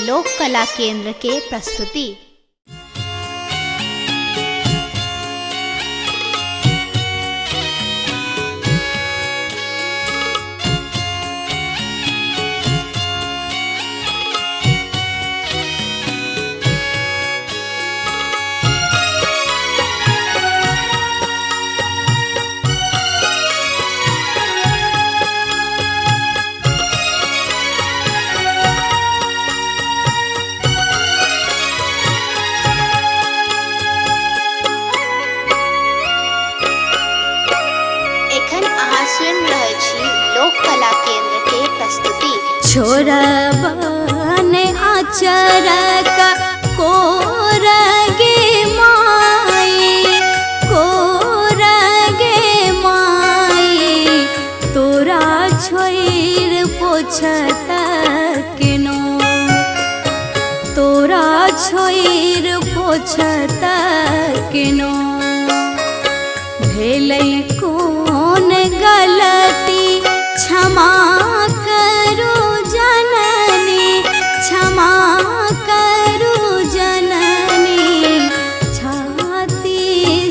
लोक कला केंद्र के प्रस्तुति। एखन अहाँ सुनि रहल छी लोक कला केंद्र के प्रस्तुति। छोड़बन आचरक कोर गे माई, कोर गे माई, तोरा छोड़ि पोछत केनो, तोरा छोड़ि पोछत केनो। भेलै कोन गलती क्षमा करू जननी, क्षमा करू जननी, छाती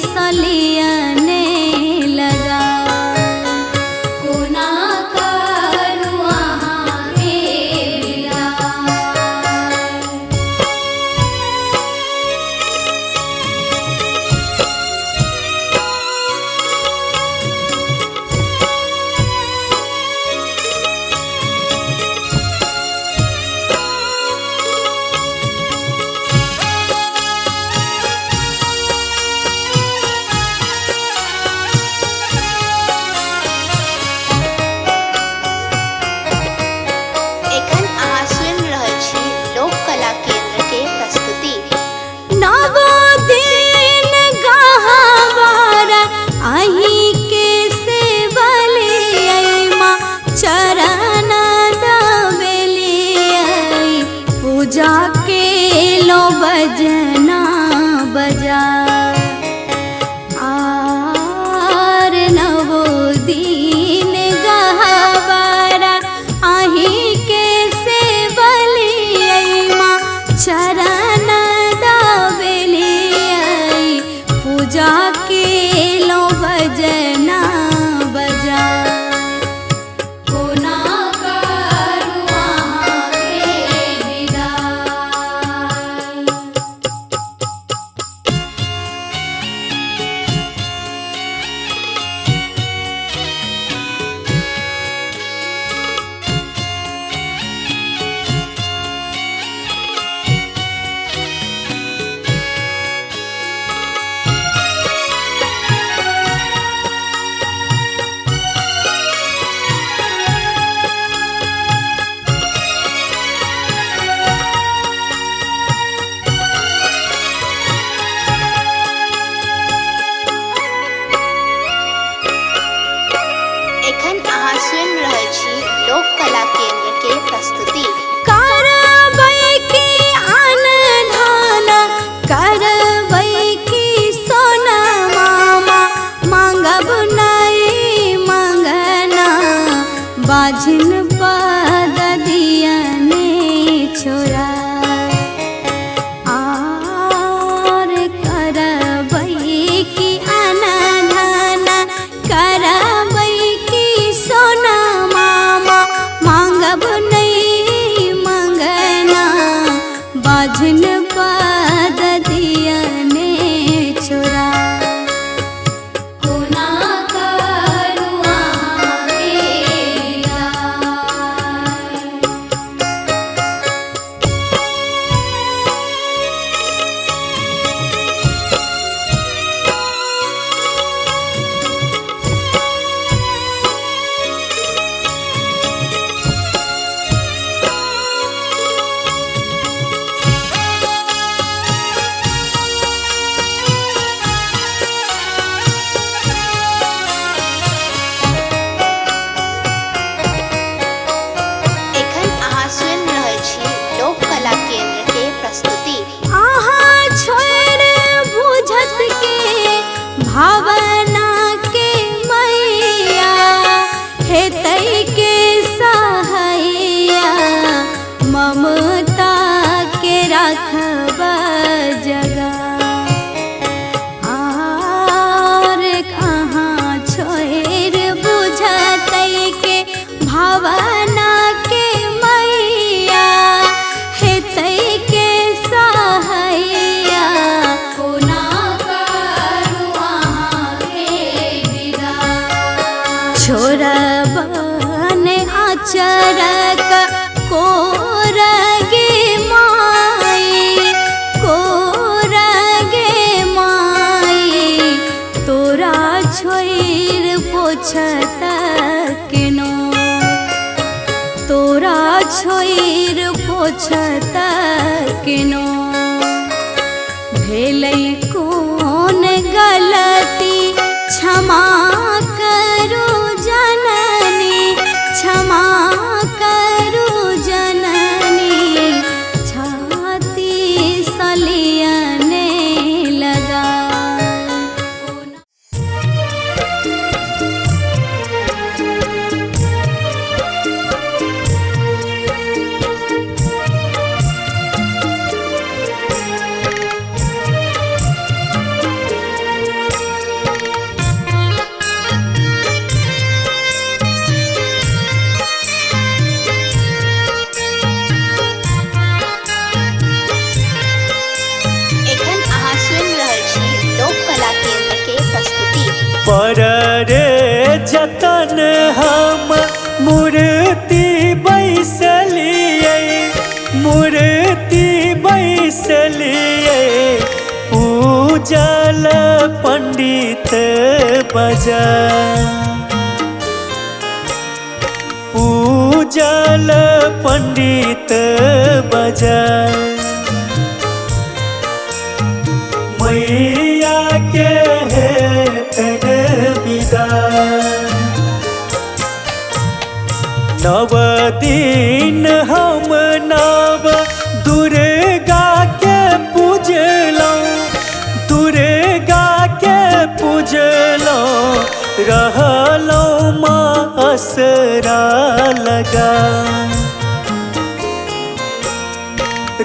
सलियने लगा। कोना करू अहाँके विदा। छोइर पोछत केनो। भेलै कोन गलती क्षमा करू जननी, क्षमा करू जननी, छाती सलियने लगा। एखन अहाँ सुनि रहल छी लोक कला केंद्र के प्रस्तुति। पर रे जतन हम मूर्ति बैसलियै, मूर्ति बैसलियै, पूजल पंडित बजा, पूजल पंडित बजा। मैया के हेतन विदा। नव दिन हम नव दुर्गा के पूजलौं, दुर्गा के पूजलौं, रहलौं माँ असरा लगा,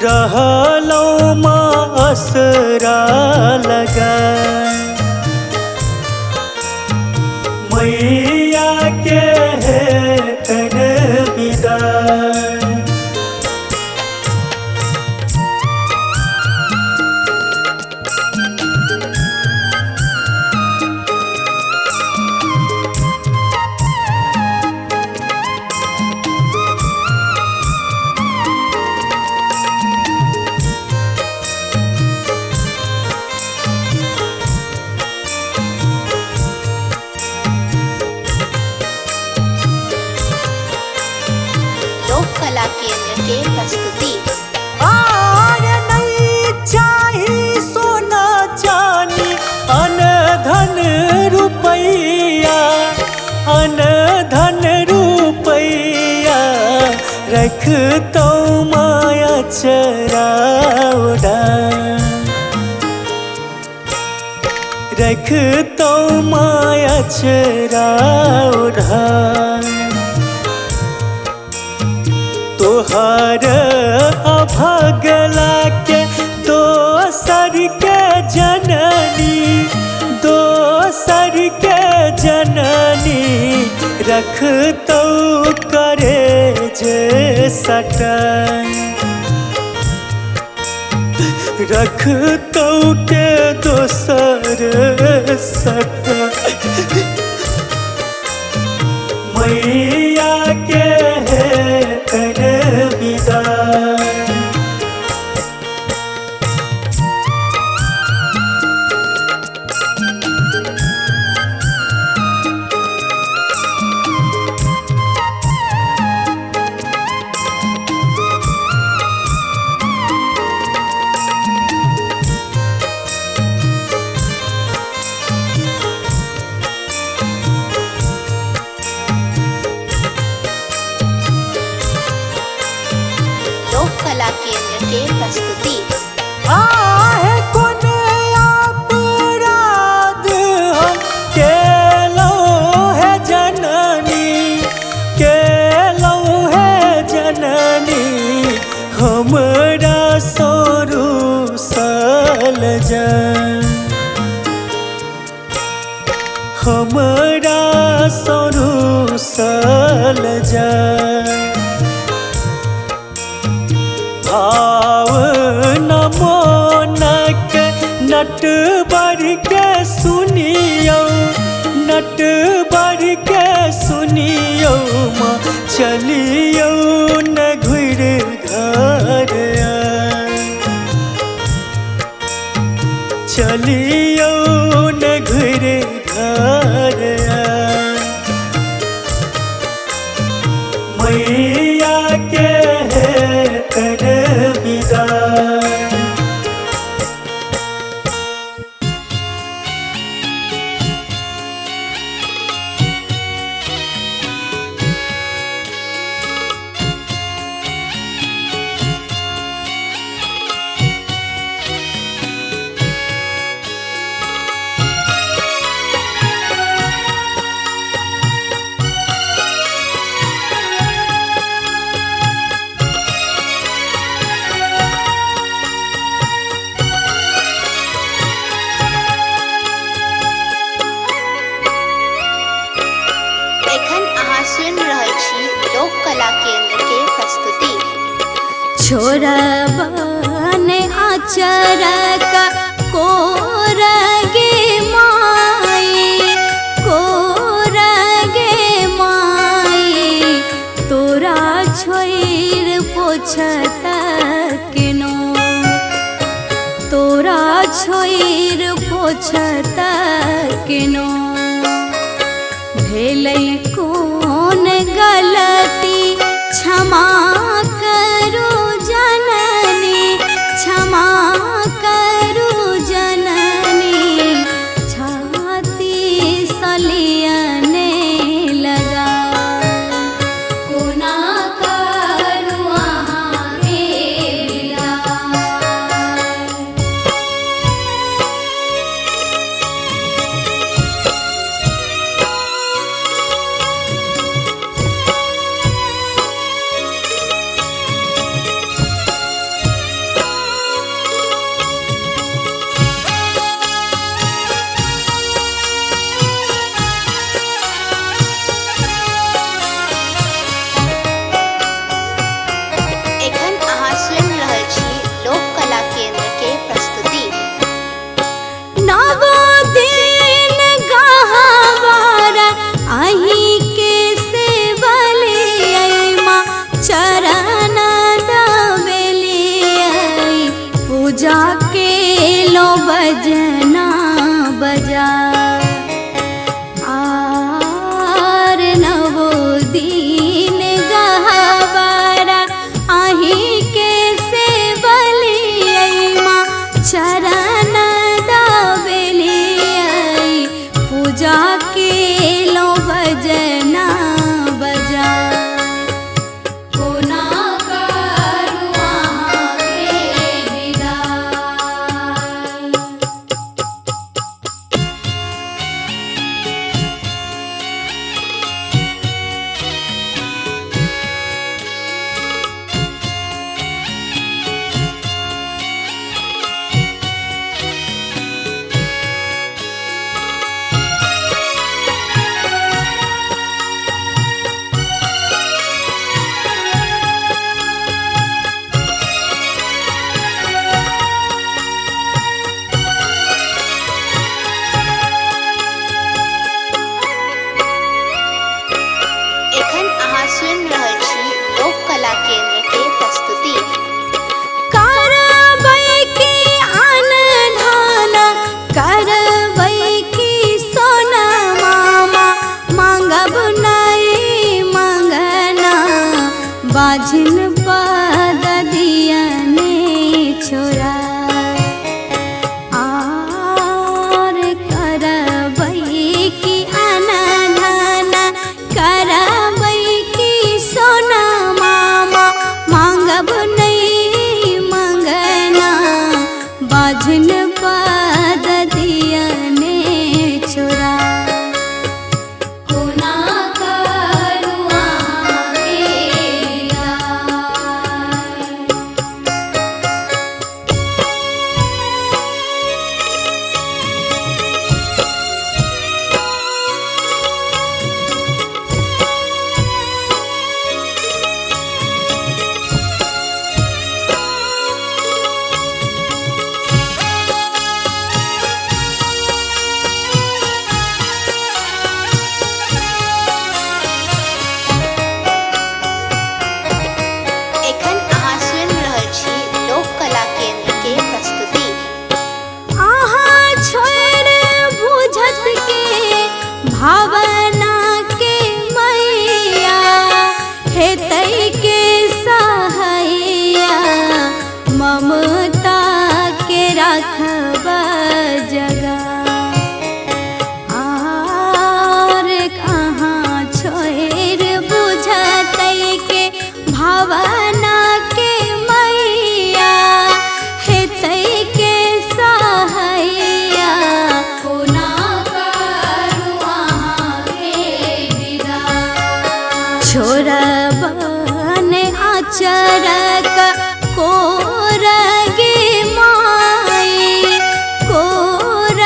रहलौं माँ असरा लगा। मैया के हेतन विदा। लोक कला केंद्र के प्रस्तुति। आर नहीं चाही सोना चानी अन धन रुपैया, अन धन रुपैया, रखतौ माया चरा उड़ा, रखतौ माया चरा उड़ा। तोहर अभगला के दोसर के जननी, दोसर के जननी, रखतौ करे जे सटा, रखतौ के दोसर सटा। मैया के हेतन विदा। लोक कला केंद्र के प्रस्तुति। आहे कोने अपराध हम केलौं हे जननी, केलौं हे जननी, हमरा सौरुसल जन, हमरा सौरुसल जन। भाव नमो नक नटवर के सुनियौ, नटवर के सुनियौ, माँ चलियौ न घुर घर, चलियौ न घुर घर। मैया के छोड़बन आचरक कोर गे माई, कोर गे माई, तोरा छोड़ि पोछत केनो, तोरा छोड़ि पोछत केनो। भेलै कोन गलती क्षमा करू जननी, क्षमा करू जननी, छाती सलियने लगा। कोना करू अहाँके विदाई। एखन अहाँ सुनि रहल छी लोक कला केंद्र के प्रस्तुति। नवो दिन गहवर अहीं के सेवलियै माँ, चरण दबेलियै, पूजा के लो बजना बजा। आर नवो दिन गहवर अहीं के सेवलियै माँ, चरण दबेलियै, पूजा के लो बजना बजा। कोना करू अहाँके विदाई। एखन अहाँ सुनि रहल छी लोक कला केंद्र के प्रस्तुति। करबै की अनधान, करबै की सोना मामा, मांगब नहीं मांगना, बाझिन पद दियने छोरा। आर करबै की अनधान, करबै की सोना मामा, मांगब नहीं मांगना, बाझिन पद दियने छोरा। कोना करू अहाँके विदाई। एखन अहाँ सुनि रहल छी लोक कला केंद्र के प्रस्तुति। अहाँ छोड़ि बुझत के भावना के मैया, हेतै के सहैया, ममता के राखब जगा। आर अहाँ छोड़ि बुझतै के भावना के मैया, हेतै के सहैया, कोना करू अहाँके विदाई। छोड़बन आचरक कोर गे माई, कोर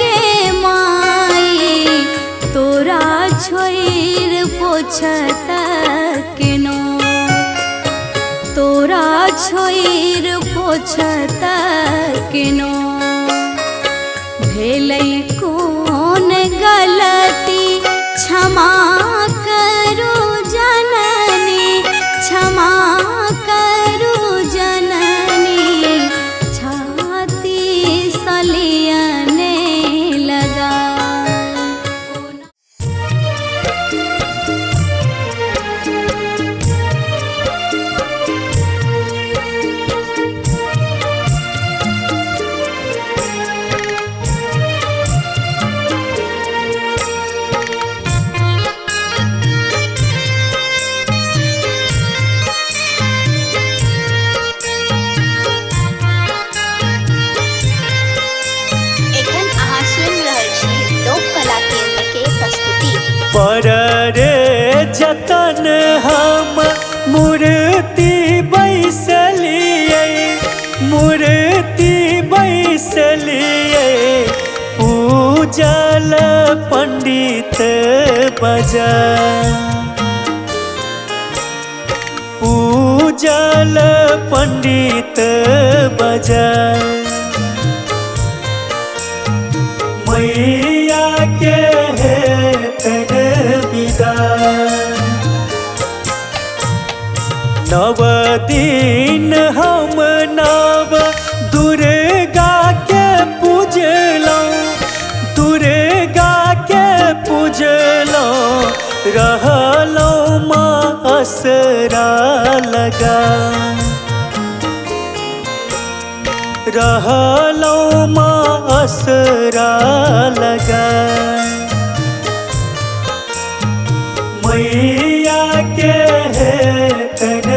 गे माई, तोरा छोड़ि पोछत केनो, तोरा छोइर पोछत किनो भेलै कोन गलती क्षमा करू जननी क्षमा करू जननी छाती सलियने लगा। एखन अहाँ सुनि रहल छी लोक कला केंद्र के प्रस्तुति। पर रे जतन हम मूर्ति बैसलियै मूर्ति बैसलियै पूजल पंडित बजा पूजल पंडित बजा मैया के हेतन विदा। नव दिन हम नव दुर्गा के पूजलौं दुर्गा के पूजलौं रहलौं माँ असरा लगा रहलौं माँ असरा लगा मैया के हेतन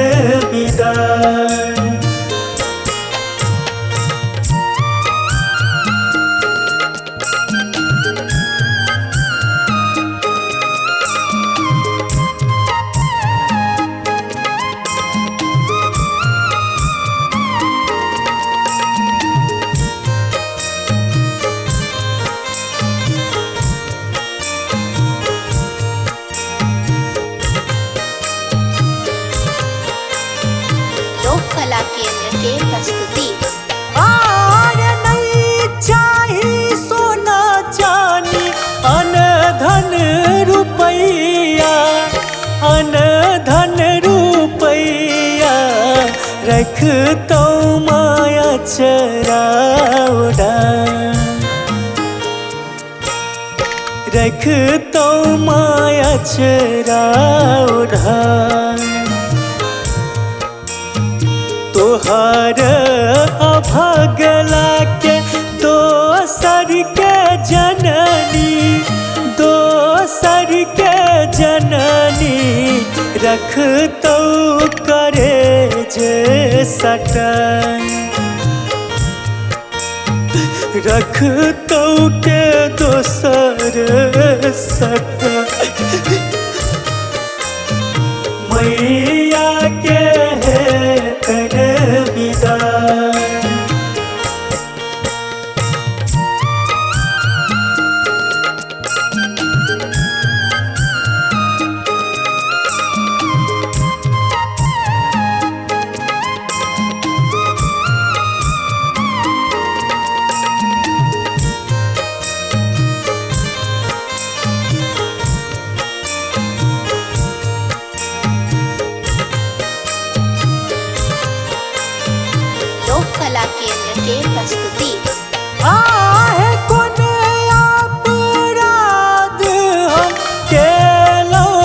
विदा। लोक कला केंद्र के प्रस्तुति। आर नहीं चाही सोना चानी अन धन रुपैया अन धन रुपैया रखतौ माया चरा उड़ा रखतौ माया चरा उड़ा तोहर अभगला के दोसर के जननी दोसर के जननी रखतौ करे जे सटा रखतौ के दोसर सटा मैया के हेतन विदा। लोक कला केंद्र के प्रस्तुति। आहे कोने अपराध हम केलौं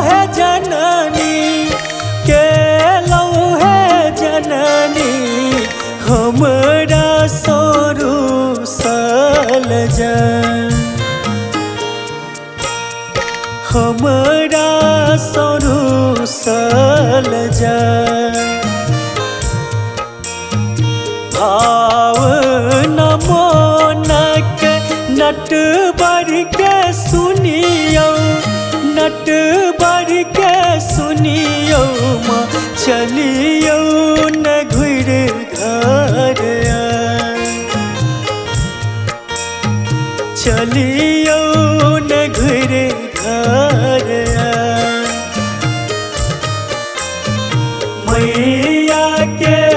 हे जननी केलौं हे जननी हमरा सौरुसल जन हमरा सौरुसल जन भाव नमो नक नटवर के सुनियौ नटवर के सुनियौ माँ चलियौ न घुर घर चलियौ न घुर घर। मैया के।